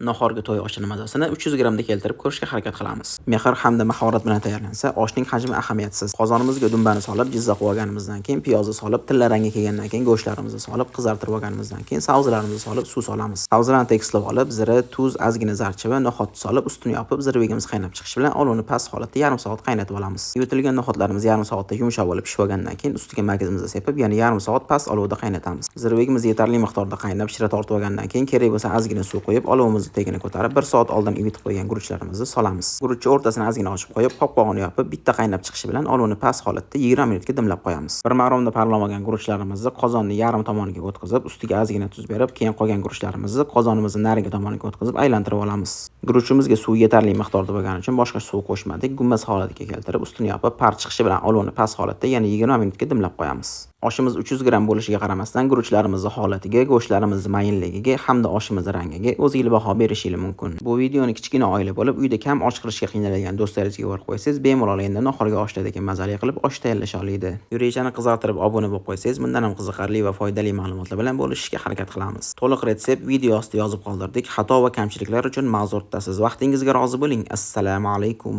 Nahorgi to'y oshini mazasini 300 grammda keltirib ko'rishga harakat qilamiz. Mehr hamda mahorat bilan tayyorlansa, oshning hajmi ahamiyatsiz. Qozonimizga dumbani solib, jizza olganimizdan keyin piyozni solib, tilla rangi kelgandan keyin go'shtlarimizni solib, qizartirib olganimizdan keyin sabzilarimizni solib, suv solamiz. Sabzilarni tekislab olib, zira, tuz, ozgina zarchiva, no'xatni solib, ustini yopib, zirvigimiz qaynab chiqishi bilan olovni past holatda yarim soat qaynatib olamiz. Yuvitilgan no'xatlarimiz yarim soatda yumshoq bo'lib pishib olgandan keyin ustiga magizimizni sepib, yana yarim soat past olovda qaynatamiz. Zirvigimiz yetarli miqdorda qaynab, shira tortib olgandan keyin kerak bo'lsa ozgina suv quyib, olovimizni tagini ko'tarib, 1 soat oldin ivitib qo'ygan guruchlarimizni solamiz. Guruchni o'rtasini ozgina ochib qo'yib, qopqog'ini yopib, bitta qaynab chiqishi bilan olovni past holatda 20 minutga dimlab qo'yamiz. Bir maromda parlamagan guruchlarimizni qozonni yarim tomoniga o'tkazib, ustiga ozgina tuz berib, keyin qolgan guruchlarimizni qozonimizni narigi tomoniga o'tkazib, aylantirib olamiz. Guruchimizga suv yetarli miqdorda bo'lgani uchun boshqa suv qo'shmadik. Gumbaz holatiga keltirib, ustini yopib, par chiqishi bilan olovni past holatda yana 20 minutga dimlab qo'yamiz. Oshimiz 300 gramm bo'lishiga qaramasdan guruchlarimizni holatiga, go'shtlarimizni mayinligiga hamda oshimiz rangiga o'zingiz baho berishingiz mumkin. Bu videoni kichkina oila bo'lib, uyda kam osh qilishga qiynalgan do'stlaringizga yuborib qo'ysangiz, bemalol endi nahorga oshdagi mazali qilib osh tayyorlasha oladi. Yurakchani qizartirib obuna bo'lib qo'ysangiz, bundan ham qiziqarli va foydali ma'lumotlar bilan bo'lishishga harakat qilamiz. To'liq retsept video ostida yozib qoldirdik. Xato va kamchiliklar uchun ma'zur tutasiz. Vaqtingizga rozi bo'ling. Assalomu alaykum.